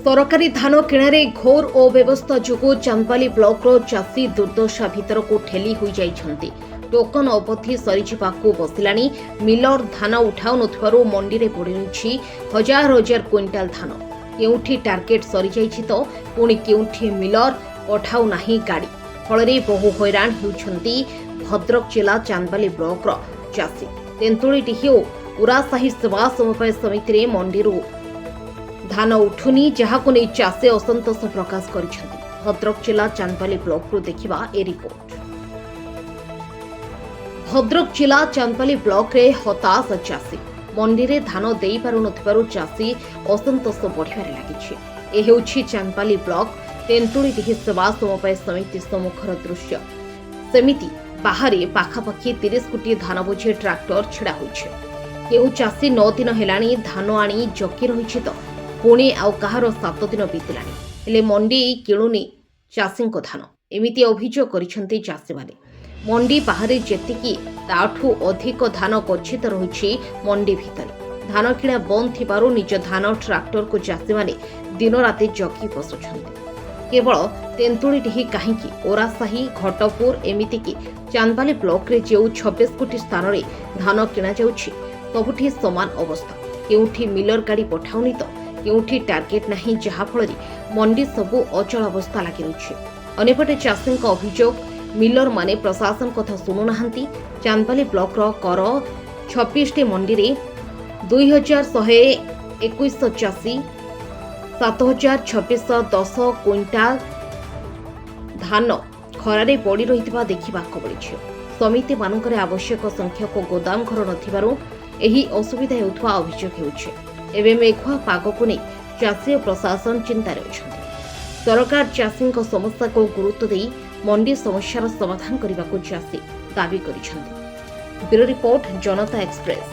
ସରକାରୀ ଧାନ କିଣାରେ ଘୋର ଅବ୍ୟବସ୍ଥା ଯୋଗୁଁ ଚାନ୍ଦବାଲି ବ୍ଲକର ଚାଷୀ ଦୁର୍ଦ୍ଦଶା ଭିତରକୁ ଠେଲି ହୋଇଯାଇଛନ୍ତି। ଟୋକନ ଅବଧି ସରିଯିବାକୁ ବସିଲାଣି। ମିଲର ଧାନ ଉଠାଉନଥିବାରୁ ମଣ୍ଡିରେ ପଡ଼ିରହିଛି ହଜାର ହଜାର କୁଇଣ୍ଟାଲ ଧାନ। କେଉଁଠି ଟାର୍ଗେଟ ସରିଯାଇଛି ତ ପୁଣି କେଉଁଠି ମିଲର ପଠାଉନାହିଁ ଗାଡ଼ି। ଫଳରେ ବହୁ ହଇରାଣ ହେଉଛନ୍ତି ଭଦ୍ରକ ଜିଲ୍ଲା ଚାନ୍ଦବାଲି ବ୍ଲକର ଚାଷୀ। ତେନ୍ତୁଳିଡିହି ଓ ଉରାସାହି ସେବା ସମବାୟ ସମିତିରେ ମଣ୍ଡିରୁ ଧାନ ଉଠୁନି, ଯାହାକୁ ନେଇ ଚାଷୀ ଅସନ୍ତୋଷ ପ୍ରକାଶ କରିଛନ୍ତି। ଭଦ୍ରକ ଜିଲ୍ଲା ଚାନ୍ଦବାଲି ବ୍ଲକରୁ ଦେଖିବା ଏ ରିପୋର୍ଟ। ଭଦ୍ରକ ଜିଲ୍ଲା ଚାନ୍ଦବାଲି ବ୍ଲକରେ ହତାଶ ଚାଷୀ। ମଣ୍ଡିରେ ଧାନ ଦେଇପାରୁନଥିବାରୁ ଚାଷୀ ଅସନ୍ତୋଷ ବଢ଼ିବାରେ ଲାଗିଛି। ଏ ହେଉଛି ଚାନ୍ଦବାଲି ବ୍ଲକ ତେନ୍ତୁଳିଡିହି ସେବା ସମବାୟ ସମିତି ସମ୍ମୁଖର ଦୃଶ୍ୟ। ସେମିତି ବାହାରେ ପାଖାପାଖି 30 ଗୋଟି ଧାନ ବୋଝେଇ ଟ୍ରାକ୍ଟର ଛିଡ଼ା ହୋଇଛି। କେଉଁ ଚାଷୀ 9 ଦିନ ହେଲାଣି ଧାନ ଆଣି ଜଗି ରହିଛି ତ ପୁଣି ଆଉ କାହାର 7 ଦିନ ବିତିଲାଣି, ହେଲେ ମଣ୍ଡି କିଣୁନି ଚାଷୀଙ୍କ ଧାନ। ଏମିତି ଅଭିଯୋଗ କରିଛନ୍ତି ଚାଷୀମାନେ। ମଣ୍ଡି ବାହାରେ ଯେତିକି, ତାଠୁ ଅଧିକ ଧାନ ଗଚ୍ଛିତ ରହିଛି ମଣ୍ଡି ଭିତରେ। ଧାନ କିଣା ବନ୍ଦ ଥିବାରୁ ନିଜ ଧାନ ଟ୍ରାକ୍ଟରକୁ ଚାଷୀମାନେ ଦିନରାତି ଜଗି ବସୁଛନ୍ତି। କେବଳ ତେନ୍ତୁଳିଡିହି କାହିଁକି, ଓରାସାହି, ଘଟପୁର, ଏମିତିକି ଚାନ୍ଦବାଲି ବ୍ଲକରେ ଯେଉଁ 26 ଗୋଟି ସ୍ଥାନରେ ଧାନ କିଣାଯାଉଛି, ସବୁଠି ସମାନ ଅବସ୍ଥା। କେଉଁଠି ମିଲର ଗାଡ଼ି ପଠାଉନି ତ କେଉଁଠି ଟାର୍ଗେଟ ନାହିଁ, ଯାହାଫଳରେ ମଣ୍ଡି ସବୁ ଅଚଳ ଅବସ୍ଥା ଲାଗି ରହିଛି। ଅନ୍ୟପଟେ ଚାଷୀଙ୍କ ଅଭିଯୋଗ, ମିଲରମାନେ ପ୍ରଶାସନ କଥା ଶୁଣୁନାହାନ୍ତି। ଚାନ୍ଦବାଲି ବ୍ଲକର କର 26ଟି ମଣ୍ଡିରେ 2121 ଚାଷୀ 7610 କୁଇଣ୍ଟାଲ ଧାନ ଖରାରେ ପଡ଼ି ରହିଥିବା ଦେଖିବାକୁ ମିଳିଛି। ସମିତିମାନଙ୍କରେ ଆବଶ୍ୟକ ସଂଖ୍ୟକ ଗୋଦାମ ଘର ନଥିବାରୁ ଏହି ଅସୁବିଧା ହେଉଥିବା ଅଭିଯୋଗ ହେଉଛି। ଏବେ ମେଘୁଆ ପାଗକୁ ନେଇ ଚାଷୀ ଓ ପ୍ରଶାସନ ଚିନ୍ତାରେ ଅଛନ୍ତି। ସରକାର ଚାଷୀଙ୍କ ସମସ୍ୟାକୁ ଗୁରୁତ୍ୱ ଦେଇ ମଣ୍ଡି ସମସ୍ୟାର ସମାଧାନ କରିବାକୁ ଚାଷୀ ଦାବି କରିଛନ୍ତି। ବ୍ୟୁରୋ ରିପୋର୍ଟ, ଜନତା ଏକ୍ସପ୍ରେସ।